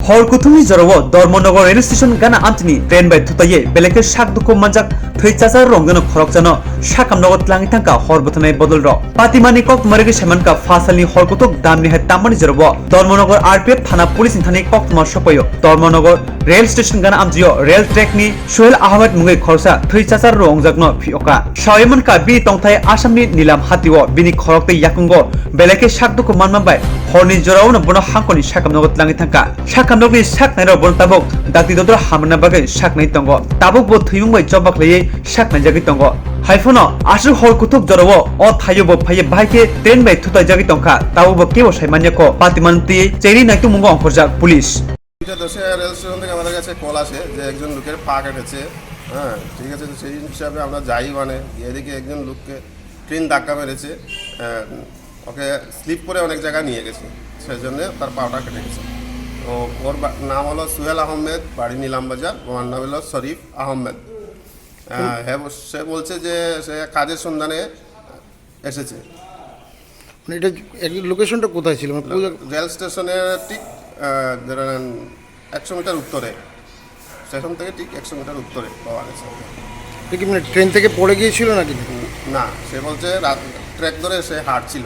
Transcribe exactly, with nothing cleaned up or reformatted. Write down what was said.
Hor kuthumni jorao Dharmanagar rail station gana amchini train bai thutaiwi belai khe sak dukhu manjak thwi chachar rok gana khoroksano sakam nogo tlangwi thangkha hor bwthanai bodol rok. Patimani koktwma rwgwi saimankha phasalni hor kuthuk damni hai tammani jorao Dharmanagar R P F thana police ni thani koktwma sokpaio. Dharmanagar rail station gana amchio rail track ni Suhel Ahmed mungwi khoroksa thwi chachar rok wngjakno phiyokha. Sawi mankha bini tongthai Assamni Nilam hatio bini khorok tei yakungo belai khe sak dukhu manma bai horni jorao no bono hangkoni sakam nogo tlangwi thangkha. Sakam nokni sak nairok bono tabuk dakti dodor hamrwna bagwi sak nai tongo. Tabuk bo thwimung bai choba khlaiwi sak naijagwi tongo. Haiphano aswk hor kuthuk jorao o thaio bo phaiwi bahai khe train bai thutaijagwi tongkha. Tabuk bo kebo sai manya kho. Patiman twi cheri naitungmungo ongkhorjak police. দুইটা দশে rail station থেকে আমাদের কাছে কল আসে যে একজন লোকের পা কেটেছে। হ্যাঁ, ঠিক আছে, তো সেই হিসাবে আমরা যাই, মানে গিয়ে দেখি একজন লোককে ট্রেন ধাক্কা মেরেছে। আহ, ওকে স্লিপ করে অনেক জায়গায় নিয়ে গেছে, সেই জন্য তার পাটা কেটে গেছে। তো ওর বা- নাম হলো সুহেল আহমেদ, বাড়ি নিলাম বাজার। ওর নাম হলো শরীফ আহমেদ। আহ, হ্যাঁ, ও- সে বলছে যে সে কাজের সন্ধানে এসেছে। মানে এটা লোকেশনটা কোথায় ছিল, মানে কোন জায়গা? রেল স্টেশনের ঠিক আহ, ধরেন একশো মিটার উত্তরে, স্টেশন থেকে ঠিক একশো মিটার উত্তরে পাওয়া গেছে। এটা কি মানে ট্রেন থেকে পড়ে গিয়েছিল নাকি? না, সে বলছে রাত ট্র্যাক ধরে সে হাঁটছিল।